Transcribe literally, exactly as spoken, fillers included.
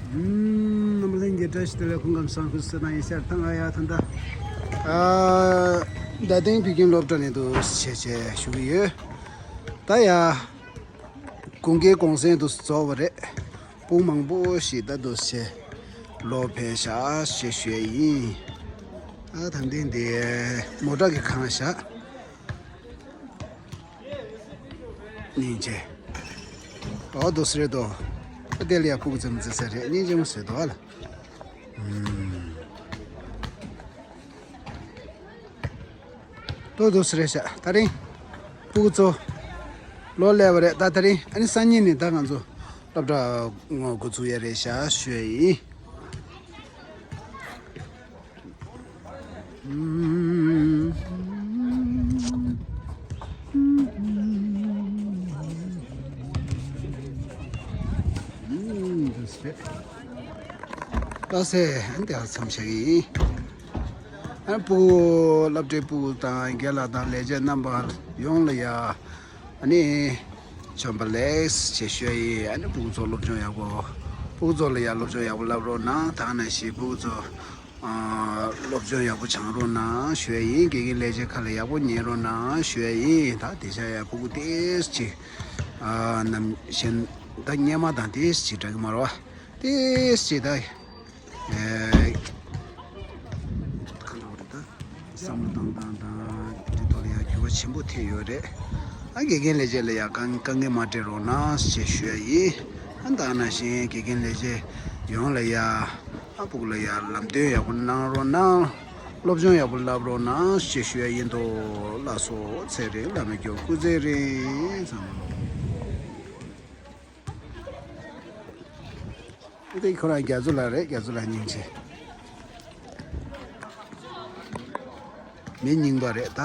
ཨུམ། རྣམ་པ་ལྷན་རྒྱས་བཀྲ་ཤིས་བདེ་ལེགས། སྐུ་ཁམས་བཟང་། སྐུ་གཟུགས་བཟང་། ཡིན་ཤར་ཐང་ཨ་ཡ་ཐང་ད། ཨ། རྡ་སྟེང་བོད་ཁྱིམ་སློབ་གྲྭ་ནས་འདུག་ཆེ་ཆེ་ཞུ་གི་ཡོད། ད་ཡ། དགུན་ཁའི་གུང་སེང་དུ་རྫོགས་པ་རེད། སྤུན་མང་པོ་ཞིག་ད་འདུག་ཆེ། ལོག་ཕེབས་ཤག་ཞེས་ཞུ་ཡ་ཡིན། ཨ། ད་འདི་འདི་མོ་ཊ་གི་ཁང་ཤག་སྙིང་རྗེ། ཨོ་དོ་སི་རེད་དོ། ཨ་དེ་ལ་ཡ་ཕྲུ་གུ་ཙམ་འཛིན་ས་རེད། སྙིང་རྗེ་མོ་ཟེར་དོ་ཨ་ལ། ཨུམ། དོ་དོ་སི་རེད་ཤག་ད་རིང་ཕྲུ་གུ་ཚོ་ལོ་སླེབས་པ་རེད། ད་ད་རིང་ཨ་ནི་སང་ཉིན་ནས་ད་ང་ཚོ་སློབ་གྲྭ་འགོ་འཛུགས་ཡ་རེད་ཤག་ཞུ་ཡ་ཡིན། ལགས་སེ། ཨ་ནི་དེ་ཧ་མཚམས་བཞག་གི་ཡིན། ཨ་ནི་སྤུ་གུ་སློབ་གྲྭའི་སྤུ་གུ་དང་རྒན་ལགས་དང་ལས་བྱེད་རྣམ་པ་ཡོངས་ལ་ཡ། ཨ་ནི་བྱོན་པ་ལེགས་ཞེས་ཞུ་ཡ་ཡིན། ཨ་ནི་སྤུ་གུ་ཚོ་སློབ་སྦྱོང་ཡག་པོ། སྤུ་གུ་ཚོ་ལ་ཡ་སློབ་སྦྱོང་ཡག་པོ་བསླབ་རོགས་གནང་། ད་ག་ནང་བཞིན་སྤུ་གུ་ཚོ་ཨ། སློབ་སྦྱོང་ཡག་པོ་སྦྱང་རོགས་གནང་ཞུ་ཡ་ཡིན། དགེ་རྒན་ལས་བྱེད་ཁག་ལ་ཡག་པོ་ཉན་རོགས་གནང་ཞུ་ཡ་ཡིན། ད་དེ་ཤ་ཡ་སྤུ་གུ་ཏོག་ཙམ་ཅིག་ཨ། ནམ་གཞན་ད་སྔོན་མ་དང་ཏོག་ཙམ་ཅིག་འདྲ་གི་མ་རེད་པ། ཏོག་ཙམ་ཅིག་ད། ཨེ། གང་འདྲ་བོ་རེད་ད། བསམ་བློ་བཏང་སྟངས་དང་དེ་ཐོག་ལ་ཡང་འགྱུར་བ་ཆེན་པོ་ཐེབས་ཡོད་རེད། ཨ། དགེ་རྒན་ལས་བྱེད་ལ་ཡང་དཀའ་དཀའ་ངལ་མ་སྤྲད་རོགས་གནང་ཞེས་ཞུ་ཡ་ཡིན། ཨ། ད་ག་ནང་བཞིན་དགེ་རྒན་ལས་བྱེད་ཡོངས་ལ་ཡང་ཨ། སྤུ་གུ་ལ་ཡང་ལམ་སྟོན་ཡག་པོ་གནང་རོགས་གནང་། སློབ་སྦྱོང་ཡག་པོ་བསླབ་རོགས་གནང་ཞེས་ཞུ་ཡ་ཡིན། དོ་ལགས་སོ། ཚེ་རིང་བླ་མའི་མགྱོགས། སྐུ་ཚེ་རིང་ཚང་མ། དེ་ཁོ་རང་རྒྱ་མཚོ་ལགས་རེད། རྒྱ་མཚོ་ལགས་སྙིང་རྗེ། མི་རྙིང་པ་རེད་ད།